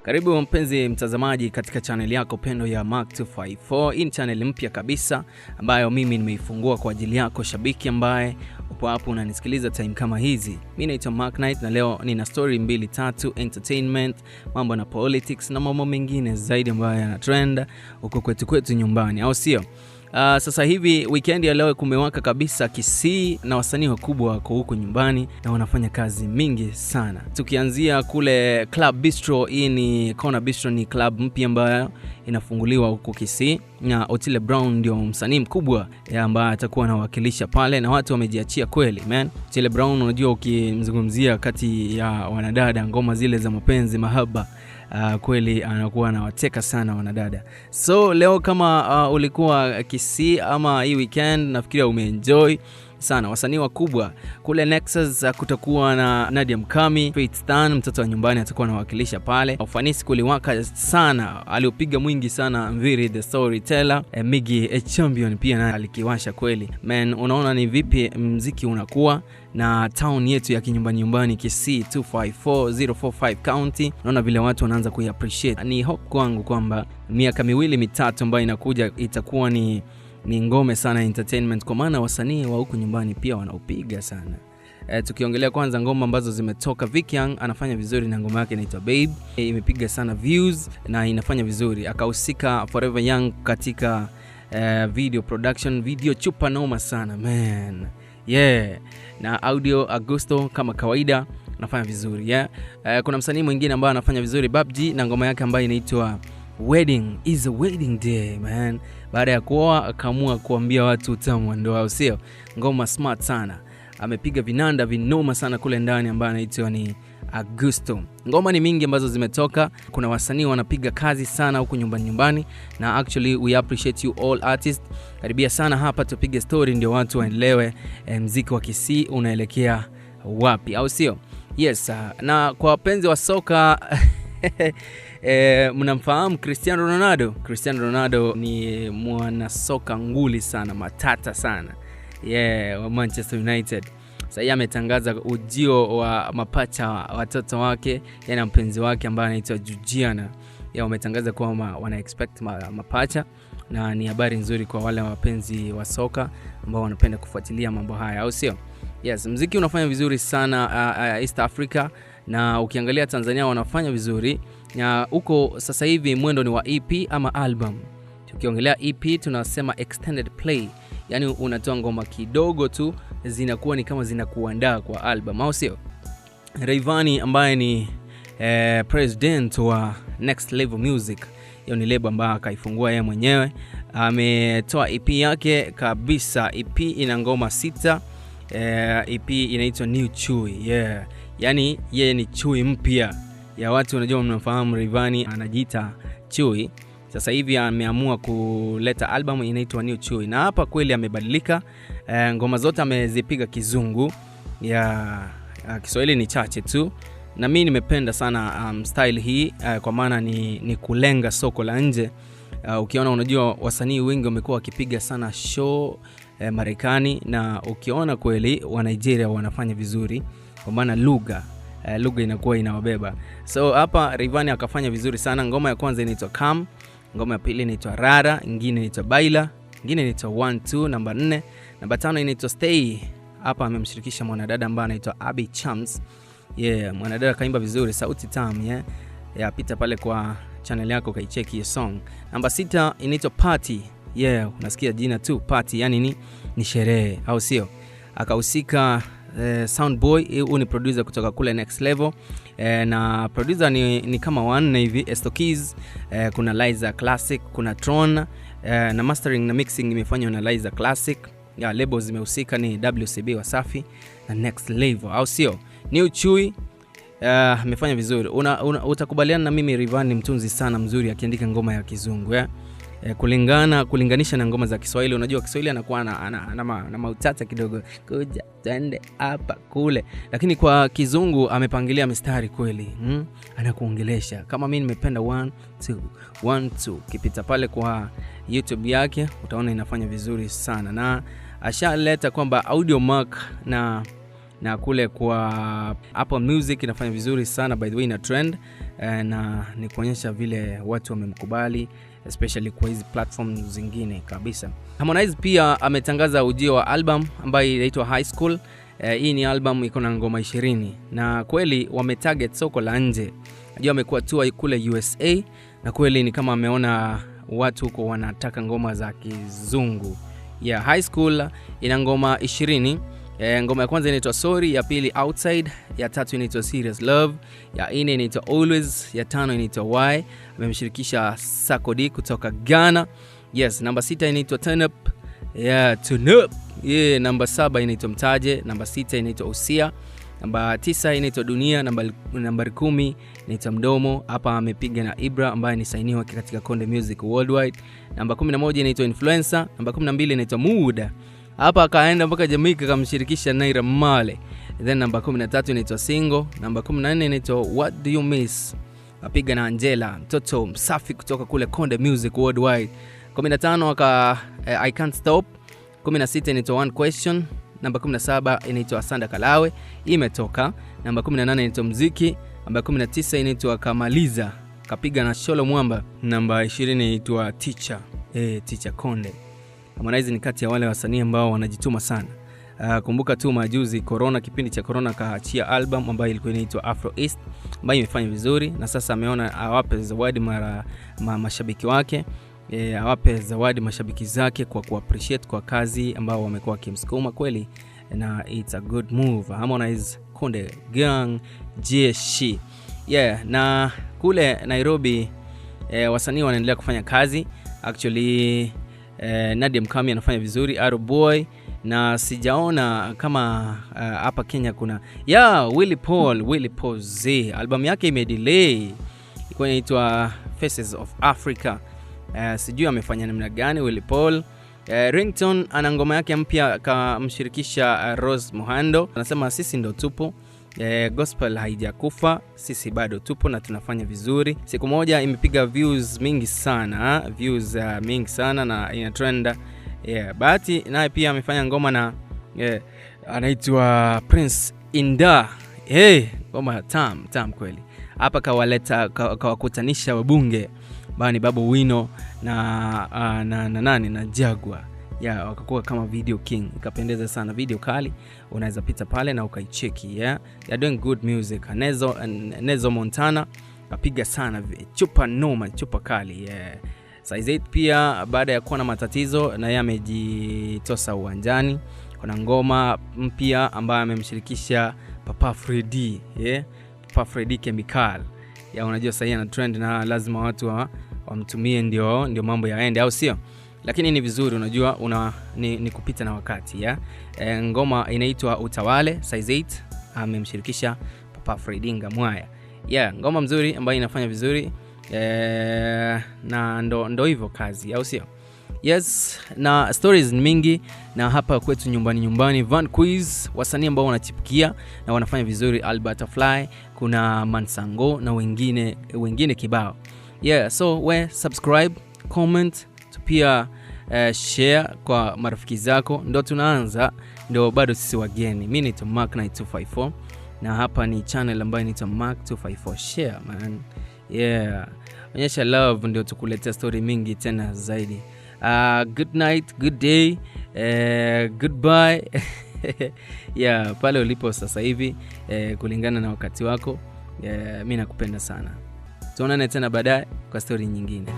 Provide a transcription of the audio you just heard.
Karibu mpenzi mtazamaji katika channel yako pendo ya Mark 254. Hii ni channel mpya kabisa ambayo mimi nimeifungua kwa ajili yako shabiki ambaye upo hapo unanisikiliza time kama hizi. Mimi naitwa Mark Knight na leo nina story mbili tatu, entertainment, mambo na politics na mambo mengine zaidi ambayo yana trend huko kwetu kwetu nyumbani, au sio? Sasa hivi weekend ya leo kumewaka kabisa Kisii na wasanii wakubwa wako huku nyumbani na wanafanya kazi mingi sana. Tukianzia kule Club Bistro, hii ni Corner Bistro, ni club mpya ambayo inafunguliwa huku Kisii na Otile Brown ndio msanii mkubwa ambaye atakuwa anawakilisha pale na watu wamejiachia kweli man. Otile Brown unajua ukimzungumzia kati ya wanadada, ngoma zile za mapenzi mahaba, kweli anakuwa anawateka sana wanadada. So leo kama ulikuwa Kisii ama hii weekend, nafikiria umeenjoy sana wasanii wakubwa kule Nexus. Kutakuwa na Nadia Mkami, Faith Stan mtoto wa nyumbani atakuwa anawakilisha pale. Ufanisi kuliwaka sana, aliopiga mwingi sana Mviri the Storyteller, Migi Champion pia naye alikiwasha kweli man. Unaona ni vipi mziki unakuwa na town yetu ya kinyumbani nyumbani Kisii 254045 county. Unaona vile watu wanaanza kuiappreciate. Ni hope kwangu kwamba miaka miwili mitatu ambayo inakuja itakuwa ni ngome sana entertainment, kwa maana wasanii wa huku nyumbani pia wanaupiga sana. Tukiongelea kwanza ngoma ambazo zimetoka, Vic Young anafanya vizuri na ngoma yake inaitwa Babe. Imepiga sana views na inafanya vizuri. Akahusika Forever Young katika video production, video chupa noma sana man. Yeah. Na audio Augusto kama kawaida anafanya vizuri, yeah. Kuna msanii mwingine ambaye anafanya vizuri, Babji, na ngoma yake ambayo inaitwa Wedding is a Wedding Day man. Baada ya kuoa akaamua kuambia watu utamu wa ndoa, au sio? Ngoma smart sana. Amepiga vinanda vinoma sana kule ndani ambaye anaitwa ni Augusto. Ngoma ni mingi ambazo zimetoka. Kuna wasanii wanapiga kazi sana huku nyumbani nyumbani, na actually we appreciate you all artists. Karibia sana hapa tupige story ndio watu waelewe mziki wa Kisii unaelekea wapi, au sio? Yes, na kwa wapenzi wa soka mnamfahamu Cristiano Ronaldo. Cristiano Ronaldo ni mwanasoka nguli sana, matata sana, yeah, wa Manchester United. Sasa ametangaza ujio wa mapacha watoto wake, yana mpenzi wake ambaye anaitwa Georgiana. Ya wametangaza kwamba wana expect mapacha, na ni habari nzuri kwa wale wapenzi wa soka ambao wanapenda kufuatilia mambo haya, au sio? Yes, mziki unafanya vizuri sana East Africa, na ukiangalia Tanzania wanafanya vizuri. Na huko sasa hivi mwendo ni wa EP ama album. Tukiongelea EP tunasema extended play, yani unatoa ngoma kidogo tu zinakuwa ni kama zinakuandaa kwa album, au sio? Rayvanny ambaye ni president wa Next Level Music, hiyo ni lebo ambayo akaifungua yeye mwenyewe, ametoa EP yake kabisa. EP ina ngoma 6. EP inaitwa New Chui. Yeah. Yani yeye ni chui mpya ya watu. Unajua mnafahamu Rayvanny anajiita chui. Sasa hivi ameamua kuleta album inaitwa New Chui, na hapa kweli amebadilika. Ngoma zote amezipiga kizungu, ya Kiswahili ni chache tu, na mimi nimependa sana style hii, kwa maana ni kulenga soko la nje. Ukiona unajua wasanii wengi wamekuwa wakipiga sana show Marekani, na ukiona kweli wa Nigeria wanafanya vizuri kwa maana lugha inakuwa inawabeba. So hapa Rayvanny akafanya vizuri sana. Ngoma ya kwanza inaitwa Come, ngoma ya pili inaitwa Rara, nyingine inaitwa Baila, nyingine inaitwa 1 2 namba 4, namba 5 inaitwa Stay. Hapa amemshirikisha mwanadada ambaye anaitwa Abby Chams. Yeah, mwanadada kaimba vizuri, sauti tamu, yeah. Yeah, pita pale kwa channel yako kaicheki hiyo song. Namba 6 inaitwa Party. Yeah, unasikia jina tu party, yani ni sherehe, au sio? Akahusika Soundboy, huyu ni producer kutoka kule Next Level. Na producer ni kama wanne hivi, Estokeys, kuna Liza Classic, kuna Tron, na mastering na mixing imefanywa na Liza Classic. Ya labels zimehusika ni WCB Wasafi na Next Level, au sio? New Chui amefanya vizuri. Utakubaliana na mimi Rayvanny ni mtunzi sana mzuri akiandika ngoma ya kizungu, yeah? Kulinganisha na ngoma za Kiswahili. Unajua Kiswahili anakuwa na mautata kidogo, kuja twende hapa kule, lakini kwa kizungu amepangilia mistari kweli, anakuongelesha. Kama mimi nimependa 1 2 1 2. Kipita pale kwa YouTube yake utaona inafanya vizuri sana, na ashaleta kwamba Audio Mark na Na kule kwa Apple Music inafanya vizuri sana, by the way ina trend, na ni kuonyesha vile watu wamemkubali especially kwa hizi platform zingine kabisa. Harmonize pia ametangaza ujio wa album ambayo inaitwa High School. Hii ni album iko na ngoma 20 na kweli wametarget soko la nje. Najua amekuwa tour kule USA na kweli ni kama ameona watu huko wanataka ngoma za kizungu. Yeah, High School ina ngoma 20. Ngoma ya kwanza inaitwa Sorry, ya pili Outside, ya tatu inaitwa Serious Love, ya nne inaitwa Always, ya tano inaitwa Why. Amemshirikisha Sarkodie kutoka Ghana. Yes, namba 6 inaitwa Turn Up. Yeah, Turn Up. Yeah, namba 7 inaitwa Mtaje, namba 6 inaitwa Usia, namba 9 inaitwa Dunia, nambari 10 inaitwa Mdomo. Hapa amepiga na Ibra ambaye ni sainiwa katika Konde Music Worldwide. Namba 11 inaitwa Influencer, namba 12 inaitwa Muda. Hapa akaenda mpaka Jamaica akamshirikisha Naira Marley. Then namba 13 inaitwa Single, namba 14 inaitwa What Do You Miss. Apiga na Angela, mtoto msafi kutoka kule Konde Music Worldwide. 15 aka I Can't Stop. 16 inaitwa One Question. Namba 17 inaitwa Asanda Kalawe, imetoka. Namba 18 inaitwa Mziki. Namba 19 inaitwa Kamaliza, kapiga na Sholo Mwamba. Namba 20 inaitwa Teacher, Teacher Konde. Harmonize ni kati ya wale wasanii ambao wanajituma sana. Kumbuka tu majuzi corona, kipindi cha corona kaachia album ambayo ilikuwa inaitwa Afro East ambayo imefanya vizuri, na sasa ameona awape zawadi mashabiki wake. Awape zawadi mashabiki zake kwa kuappreciate kwa kazi ambao wamekuwa wakimsukuma kweli, na it's a good move. Harmonize Konde Gang Jeshi. Yeah, na kule Nairobi wasanii wanaendelea kufanya kazi. Actually Nadia Mukami anafanya vizuri, Arrow Boy, na sijaona kama hapa Kenya kuna Willy Paul Z, albamu yake imedelay, ilikuwa inaitwa Faces of Africa. Sijui amefanya namna gani Willy Paul. Ringtone ana ngoma yake mpya kamshirikisha Rose Muhando, anasema sisi ndo tupo. Gospel haijakufa, sisi bado tupo na tunafanya vizuri. Siku moja imepiga views mingi sana, mingi sana na ina trend. Yeah, Bahati naye pia amefanya ngoma na anaitwa Prince Inda. Hey, ngoma tam kweli. Hapa kawaleta kawakutanisha wabunge bani Babu Wino na nani na Jaguar. Yeah, wakakuwa kama Video King, ikapendeza sana, video kali, unaweza pita pale na ukaicheki. Yeah, they are doing good music. Nezo Montana kapiga sana chupa noma, chupa kali. Yeah. Size 8 pia baada ya kuwa na matatizo na yeye amejitosa uwanjani. Kuna ngoma mpya ambayo amemshirikisha Papa Freddy. Yeah, Papa Freddy Chemical. Ya, unajua sasa ana trend na lazima watu wamtumie ndio mambo yaende, au sio? Lakini ni vizuri, unajua ni kupita na wakati. Yeah? Ngoma inaitwa Utawale, Size 8 amemshirikisha Papa Freddy Ngamwaya. Yeah, ngoma mzuri ambayo inafanya vizuri. Na ndo hivyo kazi, au sio? Yes, na stories mingi, na hapa kwetu nyumbani Van Quiz, wasanii ambao wanachipukia na wanafanya vizuri, Alberta Fly, kuna Mansango na wengine kibao. Yeah, so we subscribe, comment, pia share kwa marafiki zako. Ndo tunaanza, ndo bado sisi wageni. Mimi ni Mark 9254 na hapa ni channel ambayo inaitwa Mark 254. Share man. Yeah, onyesha love ndio tukuletea story mingi tena zaidi. Good night, good day, goodbye. Yeah, pale ulipo sasa hivi, kulingana na wakati wako. Mimi nakupenda sana. Tuonane tena baadaye kwa story nyingine.